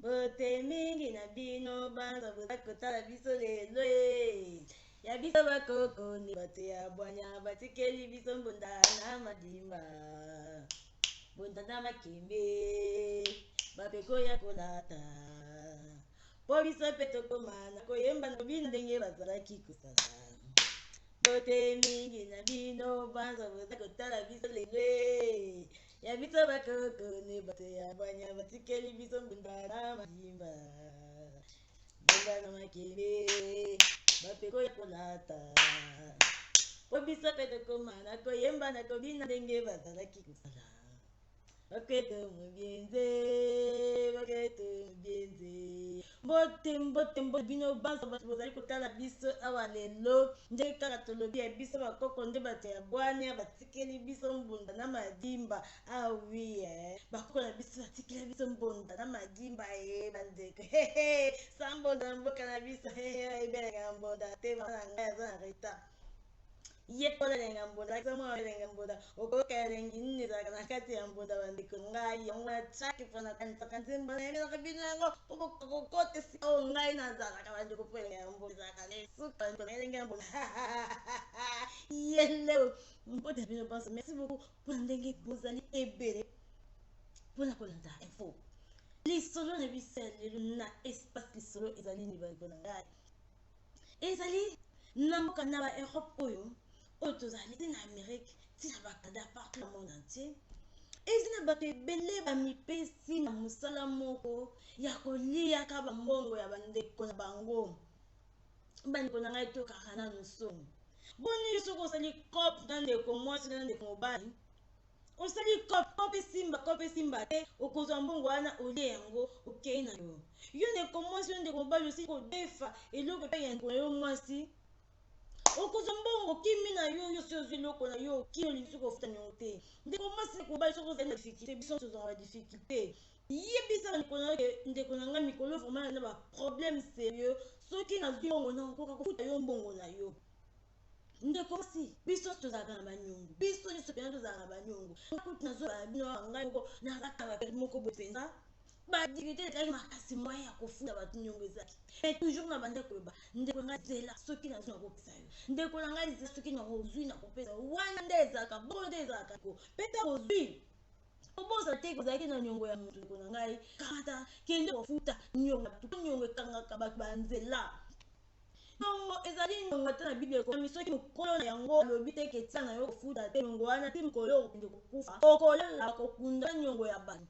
Mbote mingi na bino banso boza kotala biso lelo e. Ya biso bakoko ni bato ya bwanya batikeli biso mbunda na madimba, mbunda na makembe, bapeko ya kolata mpo biso mpe tokoma na koyemba na kobina ndenge bazalaki kosala. Mbote mingi na bino banso boza kotala biso lelo e. Ya biso bakoko ne bato ya bwanya batikeli biso mbunda na madimba, mbunda na makembe, bapeko ya kolata mpo biso mpe tokoma na koyemba na kobina ndenge bazalaki kosala. Baketo mobienze, baketo mobienze. Mbote, mbote, mbote bino banso bato bozali kotala biso awa lelo. Ndenge kaka tolobi, ya biso bakoko nde bato ya bwania batikeli biso mbunda na madimba. Ah oui, eh. Bakoko na biso batikeli biso mbunda na madimba e bandeko. Hehe, sa mbunda na mboka na biso. Hehe, ebelaka mbunda te, mama na ngai aza na retard. Yekola elengi ya mbunda, lakisa mwana elengi ya mbunda, okoyoka elengi nini ezalaka na kati ya mbunda. Bandeko ngai, yango wana chaque fois nakanisaka nzembo, nayebelaka bino yango po kokota esika oyo ngai nazalaka, bandeko, po elengi ya mbunda ezalaka na esuka. Bandeko na elengi ya mbunda yeleo. Mbote bino banso, merci beaucoup mpona ndenge bozali ebele mpona kolanda info lisolo na biso ya lelo na espace lisolo. Ezali nini, bandeko na ngai? Ezali na mboka na ba Europe oyo tozali, ti na Amérique, ti na bacanada, partout na monde entier, eza na bato ebele bamipesi na mosala moko ya koliaka bambongo ya bandeko na bango. Bandeko na ngai, tokaka nanu soni. Boni soki osali coop na ndeko mwasi na ndeko mobali, osali coop, coop esimba, coop esimba te, okozwa mbongo wana, olie yango, okei na yo. Yo ndeko mwasi, yo ndeko mobali, osili kodefa eloko epai ya ndeko na yo mwasi, okozwa mbongo, kimi na yo. Yo si ozwi eloko na yo, okimi, olingi soki kofuta niongo te. Ndeko mwasi, ndeko mobali, soki ozali na difficulté, biso nyonso tozwaka badifficulté, yebisa bandeko na yo ke ndeko na ngai, mikolo vraiment na baproblème sérieux, soki nazwi mbongo nakokoka kofuta yo mbongo na yo. Ndeko mwasi, biso tozalaka na baniongo, biso nyonso mpenza tozalaka na baniongo. Kutu nazoba bino awa, ngai moko nazalaka baperi moko boye mpenza, badifficulté ezalaki makasi, moyen ya kofuta bato niongo ezalaki. Mais toujours na bande koloba: ndeko na ngai, zela, soki nazwi nakopesa yo. Ndeko na ngai, zela, soki nakozwi nakopesa yo. Wana nde ezalaka bongo, nde ezalaka ko mpe ntango ozwi, obosana te kozalaki na niongo ya moto. Ndeko na ngai, kamata, kende kofuta niongo ya bato. Niongo ekangaka bato banzela. Niongo ezali niongo. Ata na Bible ekomi, soki mokolo na yango alobi te ke tia na yo kofuta te niongo wana ti mokolo okende kokufa, okolala kokunda niongo ya bato.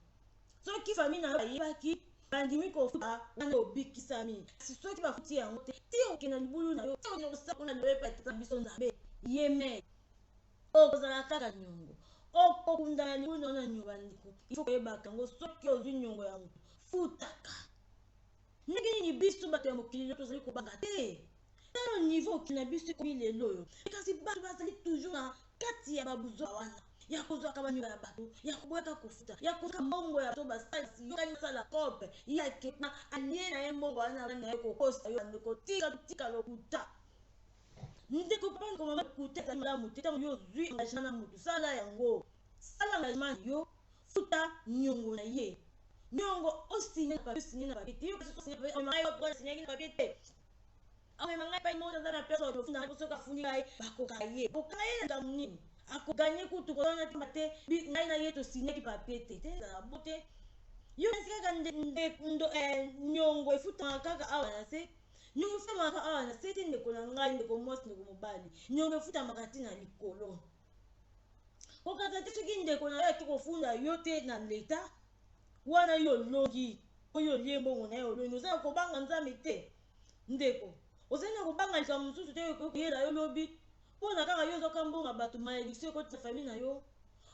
Soki famille na yo bayebaki, bandimi kofuta wana, obikisami. Kasi soki bafuti yango te, ti okende na libulu na yo, ti okende kosala kuna lelo epai tata biso Nzambe ye me, okozala kaka niongo, okokunda na libulu na yo na niongo. Bandeko, il faut koyebaka yango: soki ozwi niongo ya moto, futaka. Ndenge nini biso bato ya mokili lelo tozali kobanga te? Tala niveau mokili na biso ekomi lelo oyo, kasi bato bazali toujours na kati ya babuzoba wana ya kozwaka baniongo ya bato, ya koboyaka kofuta, ya kozwaka mbongo ya bato. Basalisi yokani, basala coop, ye akenda alie na ye mbongo wana na ye, kokosa yo. Bandeko, tika, tika lokuta. Ndeko papa, ndeko mama, lokuta ezali malamu te. Ntango yo ozwi engagement na motu, sala yango, sala engagement na yo, futa niongo na ye. Niongo osigne na papier, osigne na papier te. Yo kasi osigne papier, omema ngai wapi? Osignaki na papier te, amema ngai epai moko aza na place oyo ofunda ngai. Soki afundi ngai, bakoka ye, kokanga ye na likambo nini? Akoganye kutu kozana te te, ngai na ye tosignaki papier te. Te, ezala bo te. Yo kasi kaka niongo efutamaka kaka awa na se, niongo efutamaka awa na se te. Ndeko na ngai, ndeko mwasi, ndeko mobali, niongo efutamaka te na likolo. Kokata te soki ndeko na yo ake kofunda yo te na leta wana, yo olongi, oyo olie mbongo na ye, olongi. Oza na kobanga Nzambe te, ndeko, ozali na kobanga likambo mosusu te ekoyela yo lobi mpona kaka yo ozwaka mbongo ya bato. Malédiction ekoti na famille na yo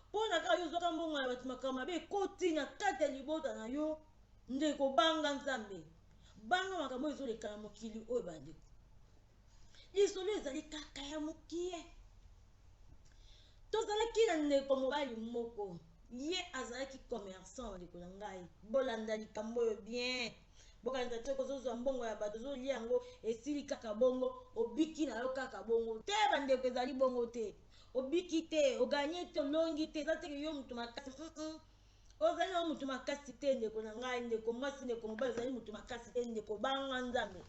mpona kaka yo ozwaka mbongo ya bato, makambo mabe ekoti na kati ya libota na yo. Ndeko, banga Nzambe, banga makambo oyo ezoleka na mokili oyo. Bandeko, lisolo ezali kaka ya mokie. Tozalaki na ndeko mobali moko, ye azalaki commerçant. Bandeko na ngai, bolanda likambo oyo bien. Bokanisa te kozozwa mbongo ya bato, ozolia yango, esili kaka bongo, obiki na yo kaka bongo te. Bandeko, ezali bongo te. Obiki te, oganye te, olongi te, eza teke yo moto makasi. Ozali na moto makasi te, ndeko na ngai, ndeko mwasi, ndeko mobali, ozali moto makasi te, ndeko, banga Nzambe.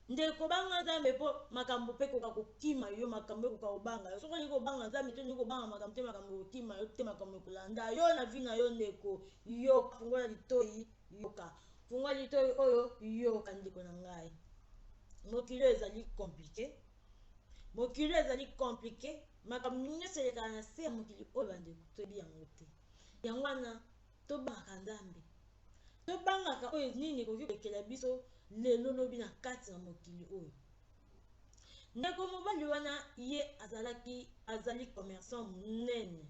Ndeko, banga Nzambe, mpo makambo mpe ekoka kokima yo, makambo ekoka kobanga yo. Soki olingi kobanga Nzambe te, olingi kobanga makambo te, makambo ekokima yo te, makambo ekolanda yo na vie na yo, ndeko. Yoka, fungola litoi, yoka. Fungola litoi oyo, yoka, ndeko na ngai. Mokili oyo ezali compliqué. Mokili oyo ezali compliqué. Makambo nyonso elekaka na se ya mokili oyo, bandeko, toyebi yango te. Yango wana tobangaka Nzambe. Tobangaka oyo nini ekoki kolekela biso lelo lobi na kati na mokili oyo. Ndeko mobali wana ye azalaki azali commerçant monene.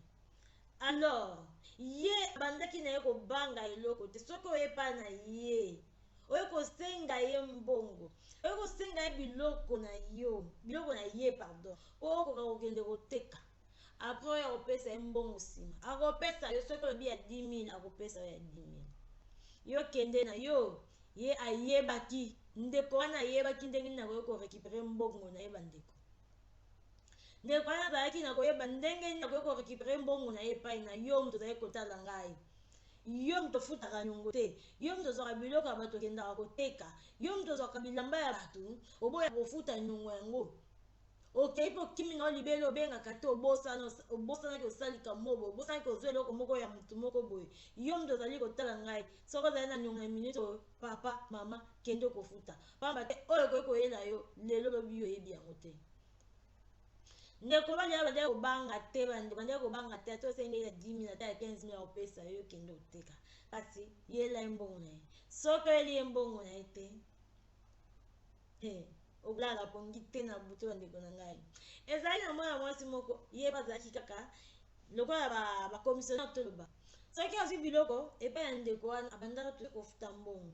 Alors ye abandaki na ye kobanga eloko te. Soki oye epai na ye, oye kosenga ye mbongo, oye kosenga ye biloko na yo, biloko na ye pardon, okoka kokende koteka. Après oyo akopesa ye mbongo nsima, akopesa yo soki olobi ya 10 000, akopesa yo ya 10 000. Yo kende na yo. Ye ayebaki, ndeko wana ayebaki ndenge nini akoki korécupérer mbongo na ye, bandeko. Ndeko wana azalaki na koyeba ndenge nini akoki korécupérer mbongo na ye epai na yo. Moto ozali kotala ngai, yo moto ofutaka niongo te, yo moto ozwaka biloko ya bato, okendaka koteka, yo moto ozwaka bilamba ya bato, oboya kofuta niongo yango, okei mpe okimi na yo libele, obengaka te, obosanaki osalika mobo, obosanaki ozwa eloko moko ya motu moko boye. Yo moto ozali kotala ngai, soki ozali na niongo ya minute oyo, papa, mama, kende kofuta, pamba te oyo ekoki koyela yo lelo lobi, yo oyebi yango te. Ndeko bali awa bandaki kobanga te, bandeko bandaki kobanga te. Ata osengeli ya 10 000, ata ya 15 000, akopesa yo, kende oteka, kasi yela ye mbongo na ye. Soki oyeli ye mbongo na ye te, okolala pongi te na butu. Bandeko na ngai, ezali na mwana mwasi moko, ye bazalaki kaka lokola bacommissionnaire, toloba. Soki azwi biloko epai ya ndeko wana, abandaka toye kofuta mbongo.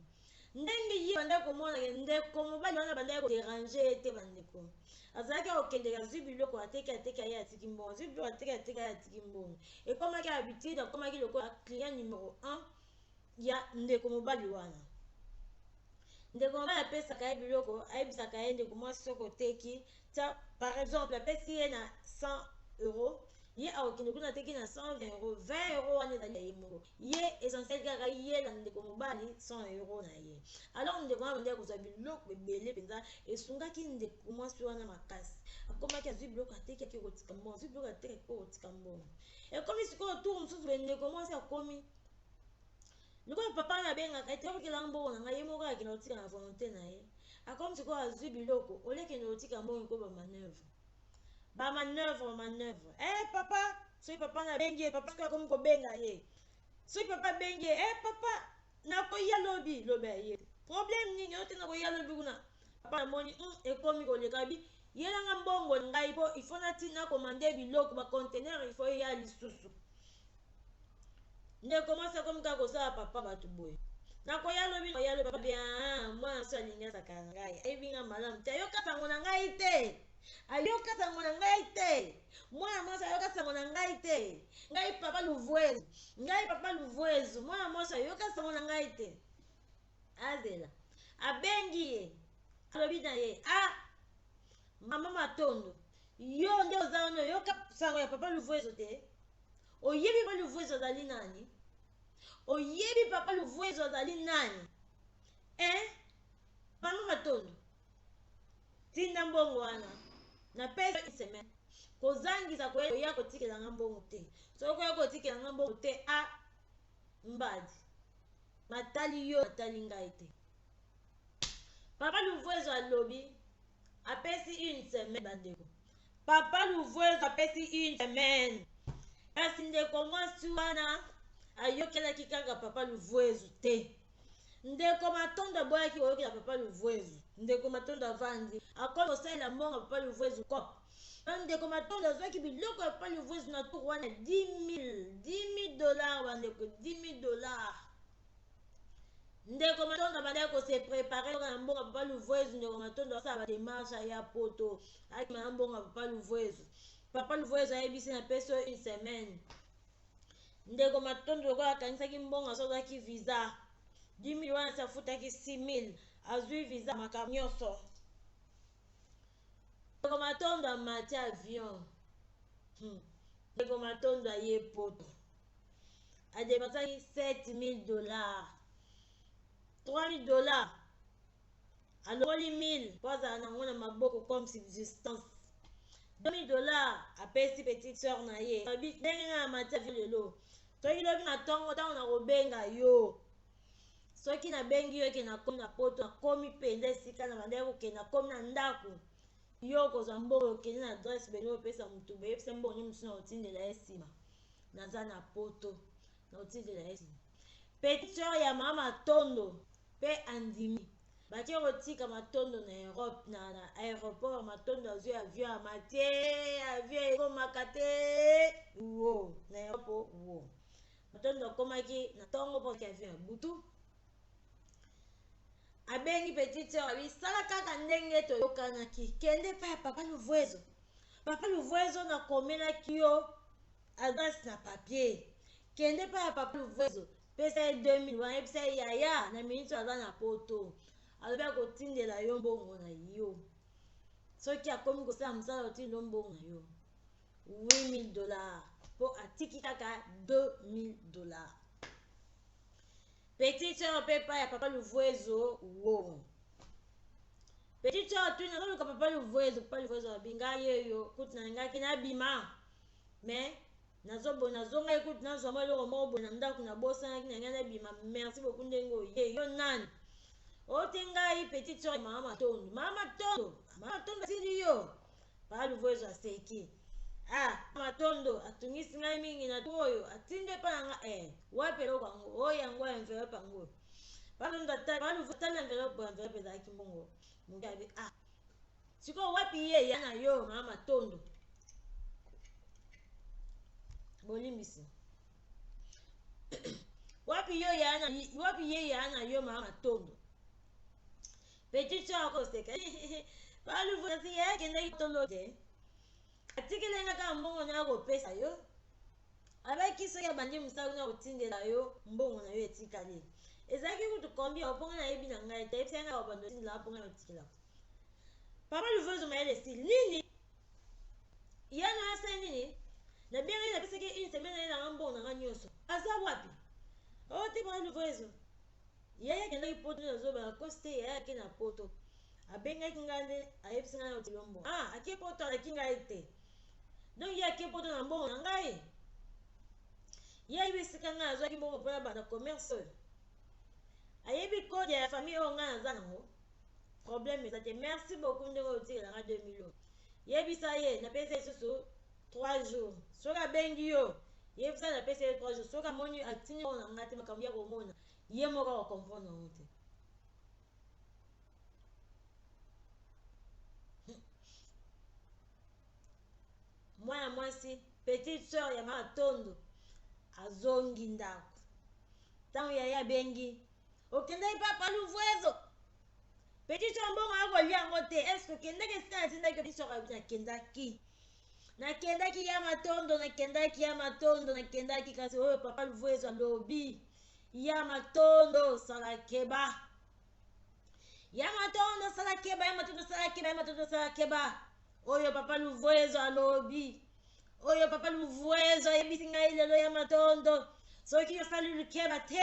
Ndenge ye bandaki komona ndeko mobali wana, bandaki kodéranger ye te, bandeko. Azalaki akokendeka, azwi biloko, ateki, ateki, aye atiki mbongo, azwi biloko, ateki, ateki, aye atiki mbongo. Ekomaki habitude, akomaki lokola client numéro 1 ya ndeko mobali wana. Ndeko mobali apesaka ye biloko, ayebisaka ye: "Ndeko mwasi, soki oteki tia." Par exemple, apesi ye na 100 euro, ye akokende kuna, ateki na 120 euro. 20 euro wana ezali ya ye moko. Ye essentiel kaka ye na ndeko mobali 100 euro na ye. Alors ndeko wana bandeki kozwa biloko ebele mpenza, esungaki ndeko mwasi wana makasi. Akomaki, azwi biloko, ateki, ake kotika mbongo, azwi biloko, ateki, ake kotika mbongo. Ekomi sikoyo tour mosusu boye, ndeko mwasi akomi lokola papa wana abengaka ete okela mbongo na ngai, ye moko akende kotika na volonté na ye. Akomi sikoyo, azwi biloko, olekende kotika mbongo, eko bamanœuvre, bamanœuvre, manœuvre. Papa, soki papa na abengi ye, papa soki akomi kobenga ye, soki papa abengi ye: "Papa, nakoya lobi." Lobi aye, problème nini oyo te? "Nakoya lobi kuna." Papa namoni ekomi koleka bi yelanga mbongo na ngai, mpo il faut natina commander biloko, baconteneur il faut eya lisusu. Ndeko mwasi akomi kaka kosala papa bato boye: "Nakoya lobi, nakoya lobi." Papa bien, mwana so alingi asaka na ngai, ayebi nga malamu te, ayoka sango na ngai te, ayoka sango na ngai te. Mwana mwasi ayoka sango na ngai te. Ngai papa Luvuezu, ngai papa Luvuezu, mwana mwasi ayoka sango na ngai te. Azela, abengi ye, alobi na ye: "Ah, mama Matondo, yo nde oza wana, oyoka sango ya papa Luvuezu te? Oyebi papa Luvuezu azali nani? Oyebi papa Luvuezu azali nani? Hein, mama Matondo, tinda mbongo wana, napesa une semaine. Kozangisa koya kotikelanga mbongo te. Soki oya kotikelanga mbongo te, a mbadi matali yo, matali ngai te." Papa Luvuezo alobi, apesi une semaine. Bandeko, papa Luvuezo apesi une semaine, kasi ndeko mwasi wana ayokelaki kaka papa Luvuezo te. Ndeko Matondo aboyaki koyokela papa Luvuezo. Ndeko Matondo avandi, akomi kosalela mbongo ya papa Luvuezo cop. Ndeko Matondo azwaki biloko ya papa Luvuezo na tour wana 10 000, 10 000 dollars, bandeko, 10 000 dollars. Ndeko Matondo abandaki kose préparer na mbongo ya papa Luvuezo. Ndeko Matondo asala badémarche ya poto, akima na mbongo ya papa Luvuezo. Papa Luvuezo ayebisi: "Napesi oyo une semaine." Ndeko Matondo lokola akangisaki mbongo, azwaki visa 10 000 wana, asi afutaki 6 000, azwi visa, makambo nyonso. Ndeko Matondo amati avion. Ndeko Matondo aye poto. Adepensaki 7000 dollars, 3000 dollars alongoli 1000 mpo azala nango na maboko comme subsistance. 2000 dollars apesi petite sœur na ye. Alobi ndenge ngai namati avion lelo, soki lobi na ntongo ntango nakobenga yo, soki nabengi yo eke nakomi na poto, nakomi mpenza esika na bandaki kokende, nakomi na ndako, yo okozwa mbongo, okende na adresse beni opesa motu, boyebisa mbongo nini mosusu na kotindela ye nsima. Naza na poto, na kotindela ye nsima. Petite sœur ya mama Matondo mpe andimi. Bake kotika Matondo na Europe, na aéroport. Matondo azwi avion, amati avion ekomaka te wo na Europe wo. Matondo akomaki na ntongo mpo avion ya butu. Abengi petite sœur, abi sala kaka ndenge toyokanaki, kende epai ya papa Luvuezo. Papa Luvuezo, nakomelaki yo adresse na papier, kende epai ya papa Luvuezo, pesa ye 2000 wana, yebisa ye yaya na miniti aza na poto, alobi akotindela yo mbongo na yo soki akomi kosala mosala, otindela mbongo na yo 8000 dollars, mpo atiki kaka 2000 dollars. Petite sœur mpe epai ya papa Luvuezo wo. Petite sœur atuni, azoluka papa Luvuezo. Papa Luvuezo alobi ngai yeyo kutu nalingaki nabima, mais nazoboye nazongaki kutu nazwa mwa eloko moko boye na ndako, nabosanaki na ngai nabima. Merci beaucoup ndenge oye. Yo nani? Ote ngai petite sœur ya mama Matondo. Mama Matondo, mama Matondo atindi yo? Papa Luvuezo aseki. Ah, Matondo atungisi ngai mingi na tour oyo, atindi epa na nga. Wapi eloko yango? Oyo yango enveloppe yango. Papa Matondo atali enveloppe, enveloppe ezalaki mbongo moke. Abi ah, sikoyo wapi ye ya na yo mama Matondo? Bolimbisi, wapi yo ya na wapi ye ya na yo mama Matondo? Petite sœur akoseka. Papa Luvuezo ye akendaki tolo te, atikeli nga kaka mbongo na kopesa yo, abaki soki abandi mosala kuna kotindela yo mbongo na yo etikali. Ezalaki kutu combien? Mponga nayebi na ngai te, ayebisaki ngai babanda otindela mponga na otikela. Papa Luvuezo mayele esili nini? Ya na asali nini? Nabengaki, napesaki une semaine, ayelanga mbongo na ngai nyonso. Aza wapi? Oyo te, papa Luvuezo, yaya akendaki poto, nde nazobaka kosi te. Yaya ake na poto, abengaki ngai nde ayebisi ngai na otilo mbongo. Ah, ake poto, alaki ngai te. Donc ye ake poto na mbongo na ngai. Ye ayebi esika ngai azwaki mbongo mpona banda commerce oyo, ayebi code ya famille oyo ngai naza nango. Problème eza te, merci beaucoup ndenge oyo otikelanga 2000 oyo. Yebisa ye napesa ye lisusu 3 jours. Soki abengi yo, yebisa napesa ye 3 jours. Soki amoni atindi mbongo na ngai te, makambo ya komona, ye moko akocomprendre yango te. Mwana mwasi, petite sœur ya mama Tondo, azongi ndako. Ntango yaya abengi, okendaki papa Luvuezo? Petite sœur, mbongo akolia yango te. Est-ce okendaki esika natindaki? Petite sœur alobi nakendaki, nakendaki ya Matondo, nakendaki ya Matondo, nakendaki. Kasi oyo papa Luvuezo alobi, ya Matondo sala keba, ya Matondo sala keba, ya Matondo sala keba, ya Matondo sala keba. Oyo papa Luvuezo alobi, oyo papa Luvuezo ayebisi ngai lelo, ya Matondo, soki osali lukeba te,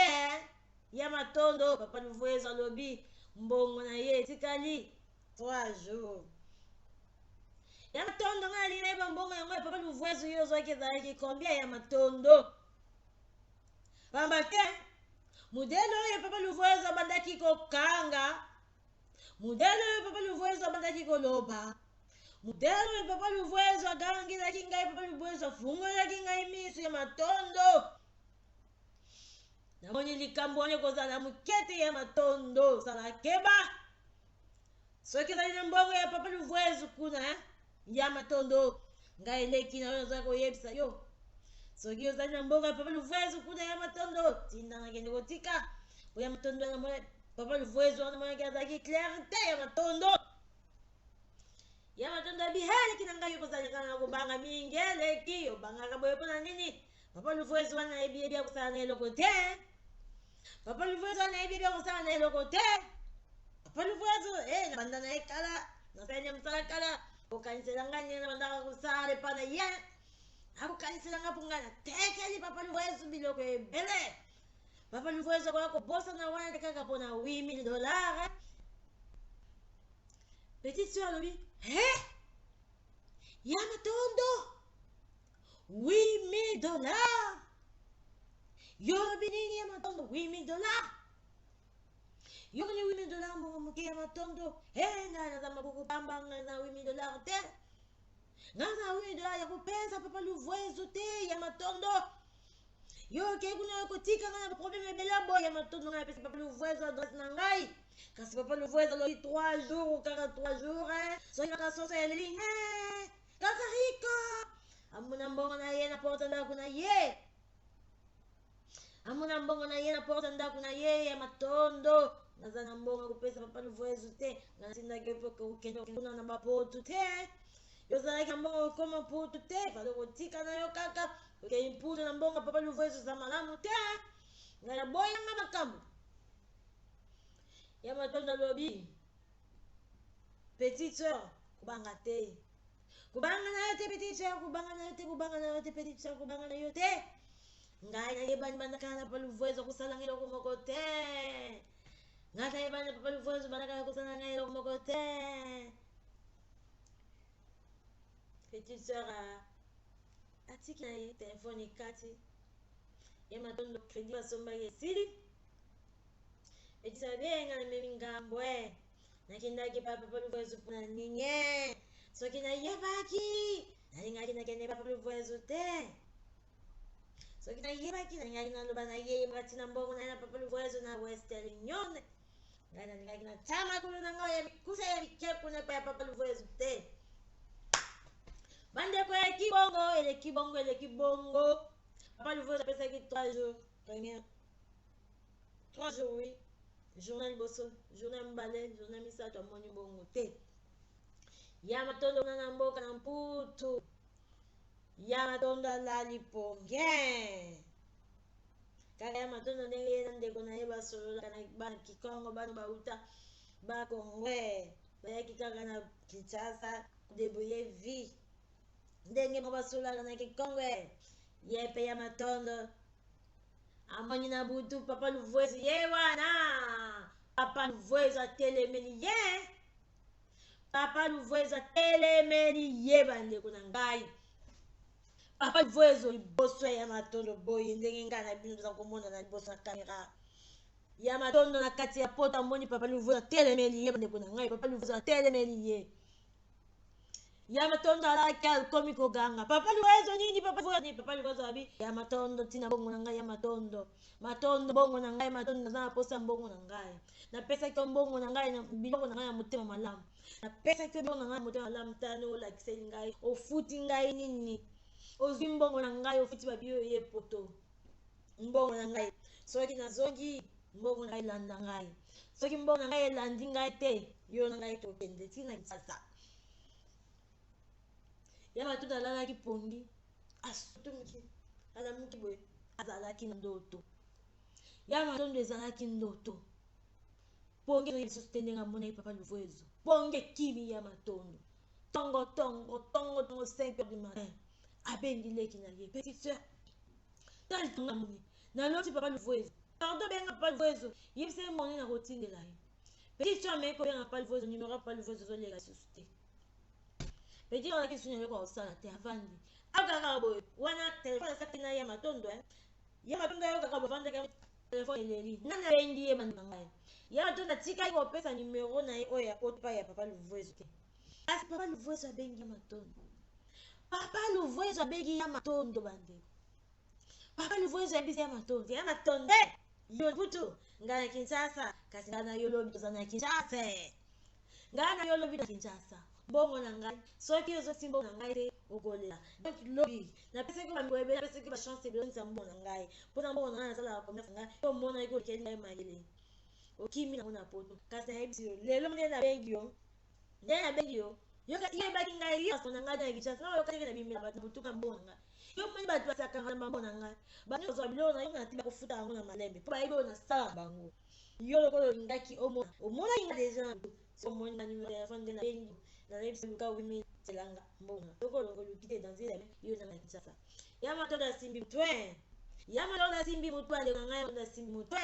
ya Matondo, papa Luvuezo alobi mbongo na ye etikali 3 jours. Ya Matondo, ngai alingi nayeba mbongo yango ya papa Luvuezo yo ozwaki ezalaki combien, ya Matondo? Pamba te modele oyo papa Luvuezo abandaki kokanga, modele oyo papa Luvuezo abandaki koloba, modele oyo papa Luvuezo agangelaki ngai, papa Luvuezo afungolaki ngai miso, ya Matondo, namoni likambo wana ekozala moke te. Ya Matondo, sala keba soki ezali na mbongo ya papa Luvuezo kuna. Ya Matondo, ngai eleki na yo, naza koyebisa yo, soki ozali na mbongo ya papa Luvuezo kuna, ya Matondo, tinda nakende kotika. Po ya Matondo, namona papa Luvuezo wana, monaki azalaki clair te. Ya Matondo, ya Matondo abi eleki na ngai, kozalaka na kobanga mingi. Eleki, obangaka boye mpona nini? Papa Luvuezo wana ayebi yebi akosala na eloko te. Papa Luvuezo wana ayebi yebi akosala na eloko te. Papa Luvuezo na banda na ye kala, nasali mosala kala, kokanisela ngai ndenge nabandaka kosala epa na ye. Akokanisela nga mpo ngai natekeli Papa Luvuezu biloko ebele. Papa Luvuezu akoya kobosana wana te kaka mpo na 8000 dollars. Petite sœur alobi, he ya matondo 8000 dollars, yo olobi nini ya matondo 8000 dollars? Yo koni 8000 dollars mbongo moke ya matondo? He, ngai naza maboko pamba, ngai na 8000 dollars te, ngai na 8000 dollars ya kopesa Papa Luvuezu te. Ya matondo, yo okei kuna okotika ngai na baproblème ebele boye. Ya matondo, ngai napesa Papa Luvuezu adresse na ngai, kasi Papa Luvuezu alobi 3 jours, kaka 3 jours, soki kaka soso eleli kakarika, amona mbongo na ye na porte ndako na ye, amona mbongo na ye na porte ndako na ye. Ya matondo, naza na mbongo kopesa Papa Luvuezu te. Ngai natindaki mpo kokende kuna na bapotu te. Yo ozalaki na mbongo okoma mputu te, fale kotika na yo kaka okei mputu na mbongo Papa Luvuezu, eza malamu te. Ngai naboyanga makambo. Ya matondo alobi, petite sœur, kobanga te, kobanga na yo te, petite sœur, kobanga na yo te, kobanga na yo te, petite sœur, kobanga na yo te. Ngai nayebani bandaka na Papa Luvuezu, kosala ngai eloko moko te. Ngai nayebani na Papa Luvuezu, bandaka kosala ngai eloko moko te. Petite sœur atiki na ye telefone ekati. Ye matondo, crédit basombaki esili. Petite sœur abenga, namemi ngambo e, nakendaki pa Papa Luvuezu mpona nini? Soki nayebaki, nalingaki nakende pa Papa Luvuezu te. Soki nayebaki, nalingaki naloba na ye ye moko atina mbongo na ye na Papa Luvuezu na Western Union. Ngai nalingaki natia makolo na ngai ya mikusa ya mike kuna epai ya Papa Luvuezu te. Bandeko, eleki bongo, eleki bongo, eleki bongo. Papa Luvuezu apesaki 3 jours, première 3 jours, oui, journée liboso, journée mibale, journée misato, amoni bongo te. Ya matondo kuna na mboka na mputu, ya matondo alali ponge kaka. Ya matondo, ndenge ye na ndeko na ye basololaka na bana Kikongo, bana bauta Bakongwe, bayaki kaka na Kinshasa kodébrouiller vie, ndenge moko basololaka na Kikongo, ye mpe ya matondo amoni na butu Papa Luvuezu ye wana. Papa Luvuezu atelemeli ye, Papa Luvuezu atelemeli ye. Bandeko na ngai, Papa Luvuezu liboso ya matondo boye, ndenge ngai na bino toza komona na liboso na kamera, ya matondo na kati ya poto amoni Papa Luvuezu atelemeli ye. Bandeko na ngai, Papa Luvuezu atelemeli ye. Ya matondo alaki, akomi koganga: "Papa Luvuezu, nini? Papa Luvuezu, nini?" Papa Luvuezu abi: "Ya matondo, ntina mbongo na ngai. Ya matondo, matondo, mbongo na ngai. Matondo, naza na posa mbongo na ngai. Napesaki yo mbongo na ngai na biloko na ngai ya motema malamu. Napesaki yo biloko na ngai ya motema malamu. Tani olakiseli ngai, ofuti ngai nini? Ozwi mbongo na ngai, ofuti babi oyo ye poto. Mbongo na ngai, soki nazongi, mbongo na ngai elanda ngai. Soki mbongo na ngai elandi ngai te, yo na ngai tokende ntina Kinshasa." Ya matondo alalaki pongi, asutumuki, alamuki boye, azalaki na ndoto. Ya matondo, ezalaki ndoto. Pongi lisusu te. Ndenge amonaki Papa Luvuezu, pongi ekimi ya matondo. Tongo tongo tongo tongo, 5 heures du matin, abengi leki na ye: "Petite sœur, tala tongo namoni, naloti Papa Luvuezu. Pardon, benga Papa Luvuezu, yebisa ye moni na kotindela ye." Petite sœur ameki kobenga Papa Luvuezu, numéro ya Papa Luvuezu ezoleka lisusu te. Petit azalaki lisusu na eloko ya kosala te, avandi akaka boye wana, telefone asaki na ya matondo. Ya matondo ayokaka, bavandaki, telefone eleli, nani abengi ye? Banda ngai ya matondo atikaki kopesa numero na ye oyo ya poto epai ya Papa Luvuezu te, kasi Papa Luvuezu abengi ya matondo. Papa Luvuezu abengi ya matondo. Bandeko, Papa Luvuezu ayebisi ya matondo: "Ya matondo, yo kutu ngai na Kinshasa, kasi ngai na yo lobi toza na Kinshasa. Ngai na yo lobi na Kinshasa. Mbongo na ngai, soki ozosi mbongo na ngai te, okolela. Donc lobi napesaki bamiko ebele, napesaki bachance ebele ozongisa mbongo na ngai, mpona mbongo na ngai nasalaka commerce na ngai. Yo omonaki olekeli ngai mayele, okimi nango na poto. Kasi nayebisi yo lelo, nde nabengi yo, nde nabengi yo, yoyebaki ngai yo na ngai na Kinshasa, na oyokaki na bimela bato na butuka mbongo na ngai. Yo moni bato basakanga na bambongo na ngai, bango kozwa biloko na yo na ti bakofuta yango na malembe, mpo bayebi oyo nasala bango. Yo lokola olingaki omona, omonaki nga déjà na butu. Omoni na numéro telefone nde nabengi, nayebisi luka 8000. Tielanga mbongo. Soki olongi oluki te dans une yo na Kinshasa. Ya matondo asimbi mutu. Ya matondo asimbi mutu bandeko na ngai, ya matondo asimbi mutu.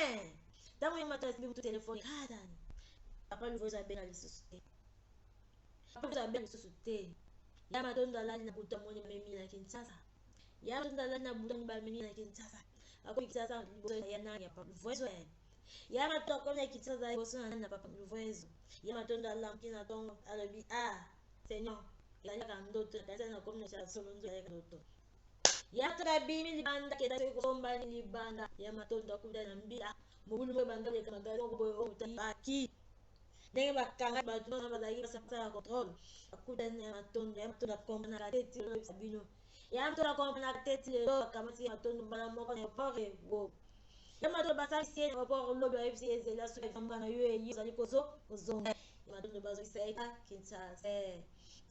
Ntango ya matondo asimbi mutu, telefone ekatani. Papa Luvozo abenga lisusu te. Papa Luvozo abenga lisusu te. Ya matondo alali na butu amoni bamemi na Kinshasa. Ya matondo alali na butu amoni bamemi na Kinshasa. Akomi Kinshasa liboso ya nani ya Papa Luvozo. Ya matondo akomi na Kinshasa liboso na nani na Papa Luvozo. Ya matondo alamuki na tongo alobi ah Seigneur, ezali kaka ndoto, nakanisa nakomi na Kinshasa solo nzoka ezali kaka ndoto. Ya matondo abimi libanda akenda soki kosomba nini libanda. Ya matondo akuta na mbila mobulu moko ebanda koleka magasin moko boye oyo moto ayibaki. Ndenge bakangaki bato wana bazalaki basala controle, bakutani ya matondo. Ya matondo akomprenaka te ti lelo nayebisa bino. Ya matondo akomprenaka te ti lelo bakamati ya matondo mbala moko na aéroport ewo. Ya matondo basalisi ye na aéroport lobi bayebisi ye zela soki mboka na yo eye ozali kozo kozonga. Ya matondo bazongisa ye ka Kinshasa.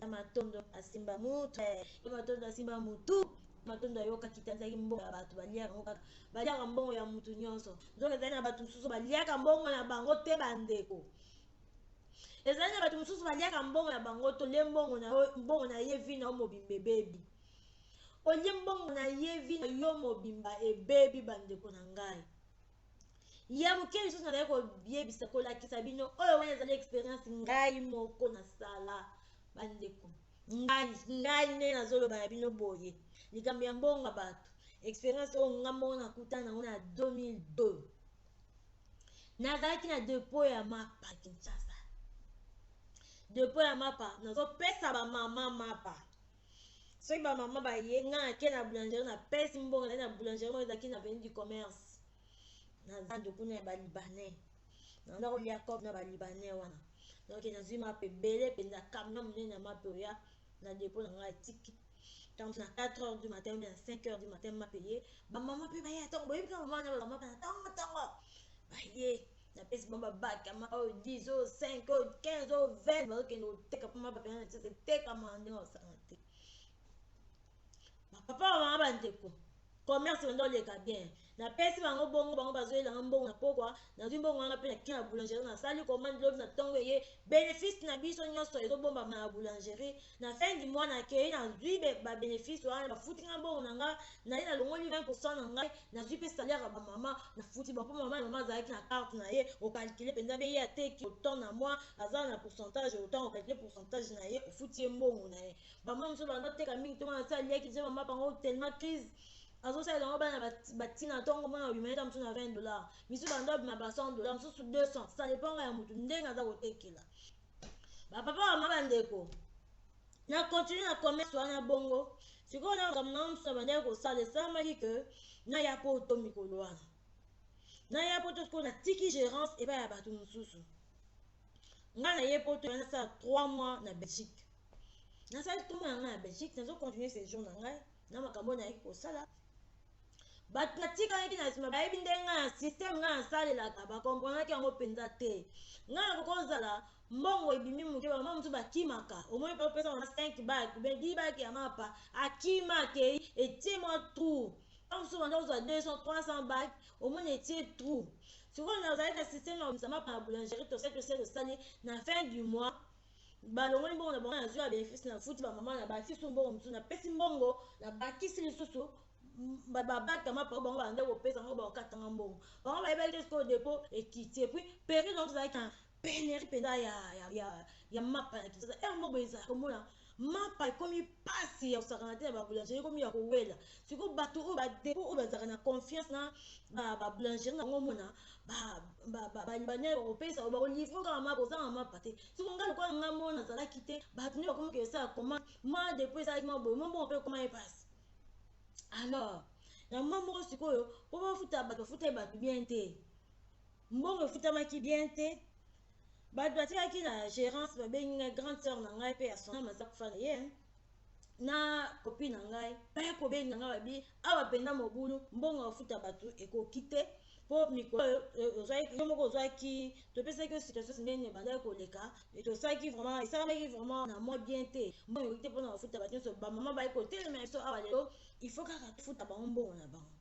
Ya matondo asimba mutu. Ya matondo asimba mutu. Matondo ayokaki te azalaki mbongo ya bato baliaka yango kaka, baliaka mbongo ya mutu nyonso. Nzoka ezali na bato mosusu baliaka mbongo na bango te bandeko. Ezali na bato mosusu baliaka mbongo na bango te. Olie mbongo na yo, mbongo na ye vie na yo mobimba ebebi. Olie mbongo na ye vie na yo mobimba ebebi bandeko na ngai. Ya moke lisusu nazali koyebisa kolakisa bino oyo wana ezali experience ngai moko nasala bandeko. Ngai, ngai nde nazoloba na bino boye likambo ya mbongo ya bato, experience oyo ngai moko nakutana nango na 2002. Nazalaki na depot ya mapa Kinshasa, depot ya mapa, nazopesa bamama mapa. Soki bamama baye, ngai nake na boulangerie, napesi mbongo. Nazali na boulangerie moko ezalaki na avenue du Commerce na zando kuna ya Balibanais, naza kolia cope na Balibanais wana. Donc nazwi mapa ebele mpenza, camion monene ya mapa oya na depot na ngai etiki. Ntango na 4 heures du matin ou bien 5 heures du matin, mapa eye, bamama mpe baye ntongo. Boyebi kaka mama na bamama na ntongo ntongo baye, napesi bango babaki ya mapa oyo 10, oyo 5, oyo 15, oyo 20, bazokende koteka mpo mapa mpenza na tiese etekama ndenge osanga te. Bapapa, bamama, bandeko, commerce banda oleka bien. Napesi bango bongo, bango bazoyelanga mbongo na pokwa. Nazwi mbongo wana mpe nake na boulangerie, nasali commande. Lobi na ntongo eye, bénéfice na biso nyonso ezobombama na boulangerie. Na fin du mois nakei, nazwi babénéfice wana, bafuti nga mbongo na nga, naye nalongoli 20 na ngai, nazwi mpe salaire ya bamama, nafuti bango. Mpo mama na mama azalaki na carte na ye, ocalculer mpenza mpe ye ateki autant na mois, aza na pourcentage autant, ocalculer pourcentage na ye, ofuti ye mbongo na ye. Bamama mosusu banda oteka mingi ntongo na se aliaki deja mama bango tellement crise, azosalela yango bana batina ntongo mwana obima eta mosusu na 20 $, misusu banda obima ba 100 $, mosusu 200, ça dépend ya motu ndenge aza kotekela. Bapapa, bamama, bandeko, na continue na commerce wana bongo. Sikoyo na makambo na mosusu bandaki kosala, esalamaki ke naya poto. Mikolo wana naya poto, sikoyo natiki gérance epai ya bato mosusu. Ngai naye poto, nasala 3 mois na Belgique. Nasali 3 mois na ngai na Belgique, nazocontinue séjour na ngai na makambo oyo nayaki kosala. Bato natikalaki na nsima bayebi ndenge ngai na système ngai nasalelaka, bakomprenaki yango mpenza te. Ngai nakoki kozala mbongo ebimi moke, bamama mosusu bakimaka. Omoni mpe opesa mama 5 bac ou bien 10 bac ya mapa, akima akei, etie mwa trou. Ntango mosusu banda kozwa 200, 300 bac, omoni etie trou. Sikoyo nazalaki na système na komisa mapa na boulangerie. Tosali, tosali, tosali, na fin du mois balongoli mbongo na bango, nazwi ya bénéfice, na futi bamama, na bakisi mbongo mosusu, napesi mbongo, nabakisi lisusu babaka mapa oyo bango banda kopesa yango, bakokatanga mbongo. Bango bayebaki te. Sikoyo dépôt ekiti, et puis période yango tozalaki na pénurie mpenza ya mapa na Kinshasa. Heure moko ezala komona mapa ekomi mpasi ya kosakana te na baboulangerie, ekomi ya kowela. Sikoyo bato oyo badépôt oyo bazalaka na confiance na baboulangerie na bango, omona Balibanais bakopesa, bakolivre kaka mapa, kozanga mapa te. Sikoyo ngai lokola ngai moko nazalaki te, bato nde bakomi kosala commande. Mwa dépôt esalaki mwa boye, mwa mbongo mpe ekoma ye mpasi. Alors na mwa moko sikoyo mpo bafuta bato, bafuta ye bato bien te, mbongo efutamaki bien te. Bato batikaki na gérance, babengi ngai. Grande sœur na ngai mpe ya sona aza kufa na ye na copine na ngai, baya kobenga ngai, babi awa mpenza mobulu, mbongo afuta bato ekoki te. Mpo mikolo yo moko ozwaki, topesaki yo situation ndenge ebandaki koleka, tosalaki vraiment, esalamaki vraiment na mwa bien te. Mbongo ekoki te mpona kofuta bato nyonso. Bamama baye kotelema biso awa lelo, il faut kaka tofuta bango mbongo na bango.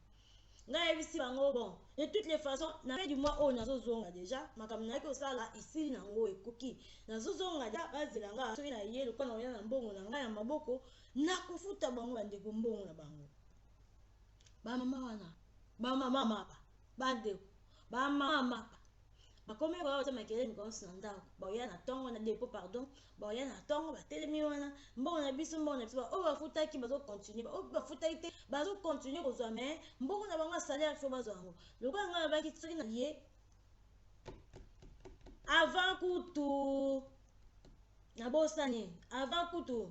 Ngai nayebisi bango bon, de toutes les façons na fin du mois oyo nazozonga deja, makambo nayaki kosala esili nango ekoki, nazozonga deja, bazela nga soki na ye lokola nakoya na mbongo na ngai ya maboko, nakofuta bango bandeko mbongo na bango. Bamama wana, bamama mapa, bandeko, bamama mapa bakomi koya kotia makelele mikolo nyonso na ndako, baoya na ntongo na depot, pardon, baoya na ntongo batelemi wana, mbongo na biso, mbongo na biso. Oyo bafutaki bazocontinue, oyo bafutaki te bazocontinue kozwa, mais mbongo na bango ya salaire fo bazwa yango. Lokola ngai nalobaki soki na ye avant kutu nabosani, avant kutu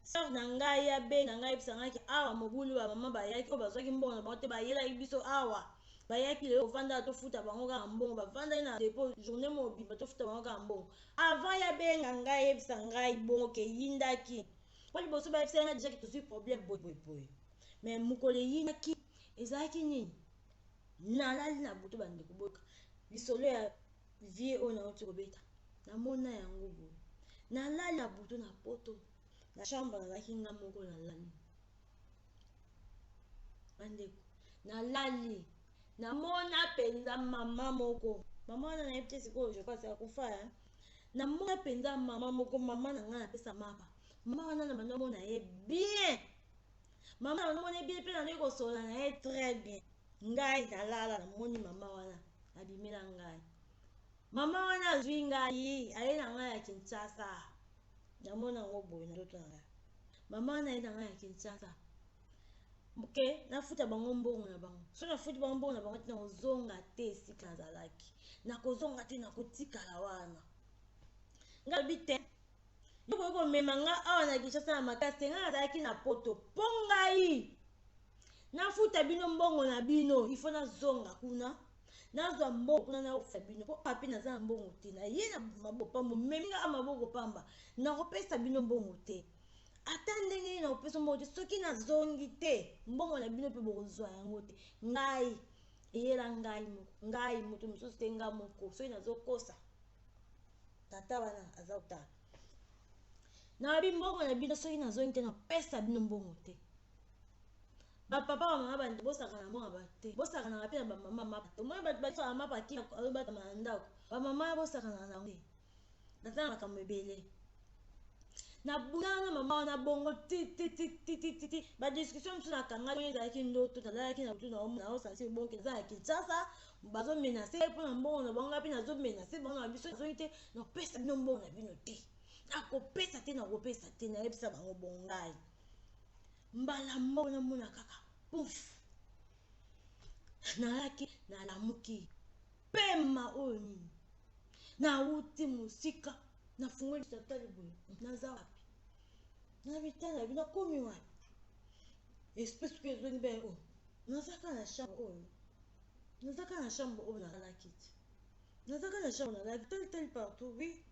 sœur na ngai abenga ngai ayebisa ngai ke awa mobulu, bamama bayaki oyo bazwaki mbongo na bango te, bayelaki biso awa, bayaki lelo kovanda tofuta bango kaka mbongo, bavandaki na dépôt journée mobimba, tofuta bango kaka mbongo. Avant yabenga ngai ayebisa ngai bongo ke eyindaki, po liboso bayebisa ngai déjà ke tozwi problème boye boye boye, mais mokolo eyindaki ezalaki nini? Nalali na butu, bandeko, boyoka lisolo ya vie oyo nauti kobeta, namona yango boye. Nalali na butu na poto, na chambre, nazalaki nga moko, nalali, bandeko, nalali, namona mpenza mama moko. Mama wana nayebi te sikoyo, je crois akufa. Namona mpenza mama moko, mama na ngai napesa mapa. Mama wana na banda omona ye bien, mama na namona ye bien mpe nandeki kosolola na ye très bien. Ngai nalala, namoni mama wana abimela ngai. Mama wana azwi ngai, aye na ngai ya Kinshasa. Namona yango boye na ndoto na ngai, mama wana aye na ngai ya Kinshasa ke nafuta bango mbongo na bango. So nafuti bango mbongo na bango te, nakozonga te esika nazalaki, nakozonga te, nakotikala wana. Ngai alobi te, yo koki komema nga awa na Kinshasa na makasi te. Ngai nazalaki na poto, mpo ngai nafuta bino mbongo na bino, ifo nazonga kuna, nazwa mbongo kuna, nakofuta bino, mpo awa mpe naza na mbongo te. Naye na maboko pamba, omemi nga maboko pamba, nakopesa bino mbongo te. Ata ndenge nini, nakopesa mbongo te soki nazongi te. Mbongo na bino mpe bokozwa yango te. Ngai eyela ngai moko, ngai moto mosusu te, nga moko. Soki nazokosa, tata wana aza kotala. Nayebi mbongo na bino, soki nazongi te, napesa bino mbongo te. Bapapa, bamama, bande, bosaka na mbongo bato te, bosakanaka mpe na bamama mapa te. Omoni bato basaka mapa ki azobatama na ndako, bamama bosakanaka na yango te. Naza na makambo ebele. Nabundana na mama wana bongo ti ti ti ti ti ti ti badiscussion mosusu nakangaki. Ezalaki ndoto, nalalaki na butu, naosanti bonke naza na Kinshasa, bazomenacer mpo na mbongo na bango, mpe nazomenacer bango na biso, nazongi te, nakopesa bino mbongo na bino te, nakopesa te, nakopesa te. Nayebisa bango bongai, mbala moko namona kaka pouf, nalaki, nalamuki, pema oyo nini, nauti mosika. Nafungoli natali boye, naza wapi? Na bitala bi nakomi wapi? Esprit soki ezongi be, o naza kaka na chambre oyo, naza kaka na chambre oyo nalalaki te, naza kaka na chambre nalalaki. Tali tali partout, oui,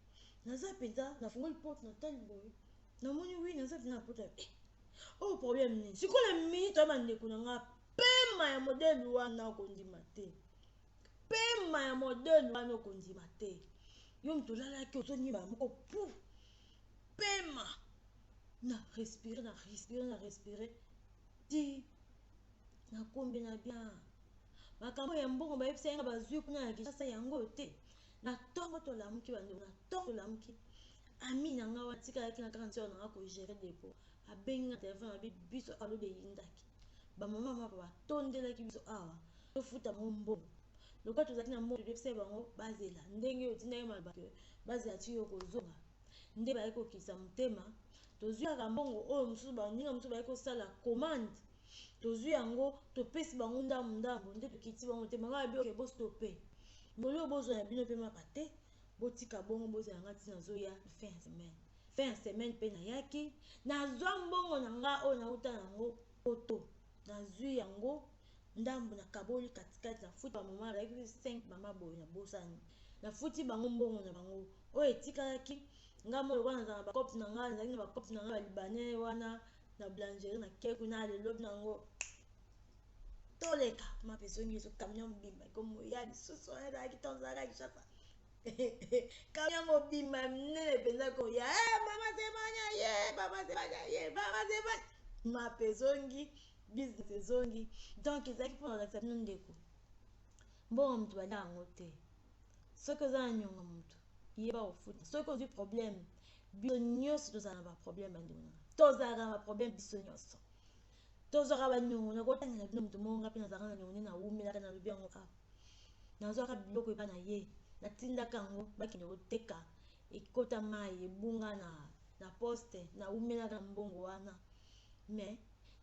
naza mpenza. Nafungoli porte, natali boye, namoni, oui, naza mpenza na porte. Eh, oyo problème nini sikoyo na minute oyo? Bandeko na nga, pema ya modèle wana okondima te, pema ya modèle wana okondima te. Yo moto olalaki, ozonyeba moko pu pema, na respire, na respire, na respire ti nakombi na bien. Makambo ya mbongo bayebisa nga bazwi kuna na Kinshasa, yango oyo te. Na ntongo tolamuki, bandeko, na ntongo tolamuki, ami na nga wana tikalaki na grande sœur na nga kogérer dépôt, abengi nga telefone, abi biso alobi eyindaki, bamama mapa batondelaki biso awa, tofuta bango mbongo. Lokola tozalaki na mbongo, toyebisa bango bazela ndenge otindaki maloba ke bazela ti yo kozonga. Nde bayaki kokitisa motema, tozwi kaka mbongo oyo mosusu baninga mosusu bayaki kosala commande, tozwi yango, topesi bango ndambu ndambu, nde tokiti bango motema. Ngai abi: "Ok, bostopper mboli oyo, bozwa na bino mpe mapa te, botika bongo, bozala nga ntina nazoya fin ya semaine." Fin ya semaine mpe nayaki, nazwa mbongo na nga oyo nauta yango poto, nazwi yango ndambu, nakaboli katikati, nafuti bamama, bazalaki 5 mama boye, nabosani, nafuti bango mbongo na bango. Oyo etikalaki, nga moko lokola nazala na bacope na ngai, nazalaki na bacope na ngai balibanais wana na boulangerie, na ke kuna lelo nango toleka mapa ezongi ezo camion mobimba ekomoya lisusu. Wana ezalaki ntango ezalaka Kinshasa, camion mobimba minene mpenza koya: "Mama Zemanya ye, mama Zemanya ye, mama Zemanya." Mapa ezongi. Business ezongi. Donc ezalaki mpona kolakisa bino ndeko, mbongo moto balia yango te. Soki oza na niongo ya moto, yeba kofuta. Soki ozwi problème, biso nyonso tozala na baproblème. Bandeko na nga, tozalaka na baproblème, biso nyonso tozwaka baniongo. Nakotangela bino moto moko, nga mpe nazalaka na niongo nde nawumelaka. Nalobi yango awa, nazwaka biloko epa na ye, natindaka yango bakende koteka, ekota mai, ebunga na poste. Nawumelaka na mbongo wana, mais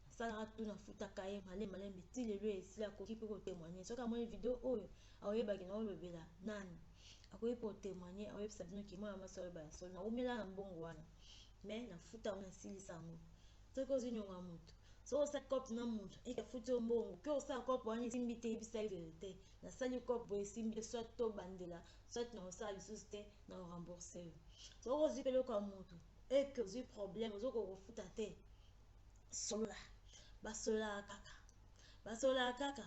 nasalaka tu, nafutaka ye malembe malembe ti lelo esili. Akoki mpe kotémoigner soki amoni video oyo, akoyebaki na olobela nani. Akoki mpe kotémoigner, akoyebisa bino ke mwana mwasi oyo ya solo, nawumela na mbongo wana, mais nafuta yango, nasilisa yango. Soki ozwi niongo ya moto, soki osali coop na moto, eke afuti yo mbongo, ke osala coop wana esimbi te, yebisa ye vérité: nasali coop boye, esimbi te, soit tobandela, soit na kosala lisusu te, na korembourser yo. Soki ozwi mpe eloko ya moto, eke ozwi problème, ozokoka kofuta te, solola. Basololaka kaka, basololaka kaka.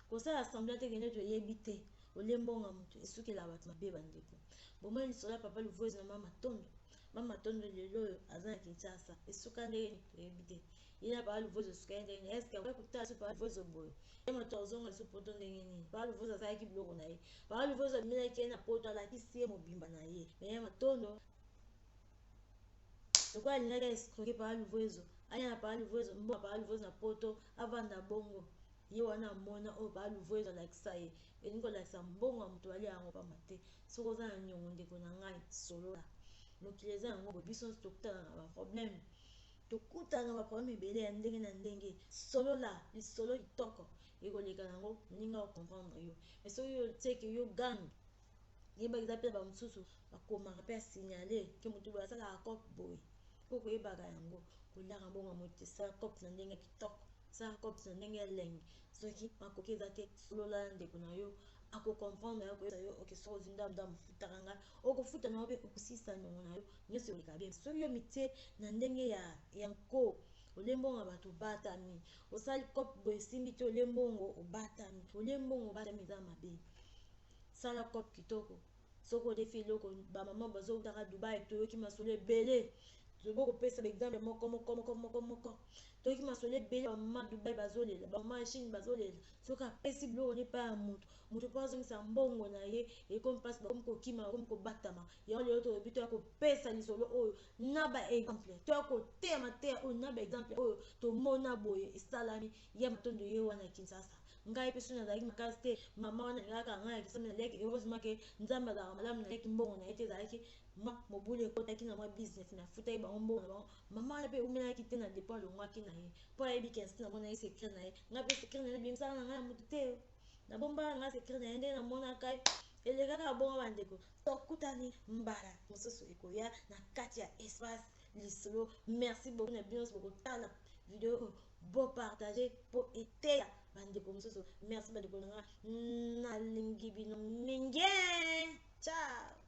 Kosala semblant te kende toyebi te. Olie mbongo ya moto, esukela bato mabe. Bandeko, bomoi lisolo ya papa Luvuezi na mama Tondo. Mama Tondo lelo oyo aza na Kinshasa. Esuka ndenge nini, toyebi te. Ye na papa Luvuezi esuka ye ndenge nini? Est-ce akoki kotala so papa Luvuezi boye? Ye moto azonga lisusu Poto ndenge nini? Papa Luvuezi asalaki biloko na ye, papa Luvuezi abimelaki ye na Poto, alakisi ye mobimba na ye. Mais ye Matondo, lokola alingaki aescroquer papa Luvuezo, aya na papa Luvuezo mbongo, papa Luvuezo na Poto avanda bongo. Ye wana amona oyo papa Luvuezo alakisa ye, elingi kolakisa mbongo ya moto alia yango pamba te. Soki oza na niongo, ndeko na ngai, solola. Mokili eza yango boye, biso nyonso tokutana na baproblème, tokutana na baproblème ebele ya ndenge na ndenge. Solola lisolo kitoko, ekoleka nango ndenge acomprendre yo. Mais soki yo tieke yo gang, yebaki eza mpe na bamosusu bakomaka mpe asignale ke moto boye asalaka coop boye, po koyebaka yango. Koliaka mbongo ya moto, esala coop na ndenge ya kitoko, sala coop na ndenge ya elengi. Soki makoki eza te, solola na ndeko na yo, akocomprendre yo, akoyebisa yo: ok, soki ozwi ndambu ndambu, futaka ngai, okofuta na yo mpe okosisa niongo na yo nyonso, ekoleka bien. Soki yo mitie na ndenge ya nko, olie mbongo ya bato, obatami. Osali coop boye, esimbi te, olie mbongo, obatami, olie mbongo, obatami, eza mabe. Sala coop kitoko. Soki odefi eloko, bamama bazowutaka Dubai, toyoki masolo ebele, tokoki kopesa baexemple moko moko moko moko moko. Toyoki masolo ebele, bamama Dubai bazolela, bamama ya Chine bazolela. Soki apesi biloko ne epai ya moto, moto mpo azongisa mbongo na ye ekomi mpasi, bakomi kokima, bakomi kobatama. Yango lelo tolobi toya kopesa lisolo oyo na baexemple, toya koteya mateya oyo na baexemple oyo tomona boye esalami. Ya Matondo ye wana Kinshasa. Ngai mpe soki nazalaki makasi te, mama wana alingaka ngai ya Kisasa, naliaki. Heureusement ke Nzambe azalaka malamu, naliaki mbongo na ye te. Ezalaki mwa mobulu, ekotaki na mwa business, nafutaki bango mbongo na bango. Mama wana mpe eumelaki te na dépôt, alongwaki na ye, mpo ayebi kensi namona ye secret na ye. Ngai mpe secret na ye nabimisaka na ngai ya motu te, nabombaka na ngai secret na ye ndenge namonaka ye, elekaka bongo. Bandeko, tokutani mbala mosusu ekoya na kati ya espace lisolo. Merci beaucoup na bino nyonso bokotala video oyo, bopartage mpo eteya bandeko mosusu. Merci bandeko na nga, nalingi bino mingi. Ciao.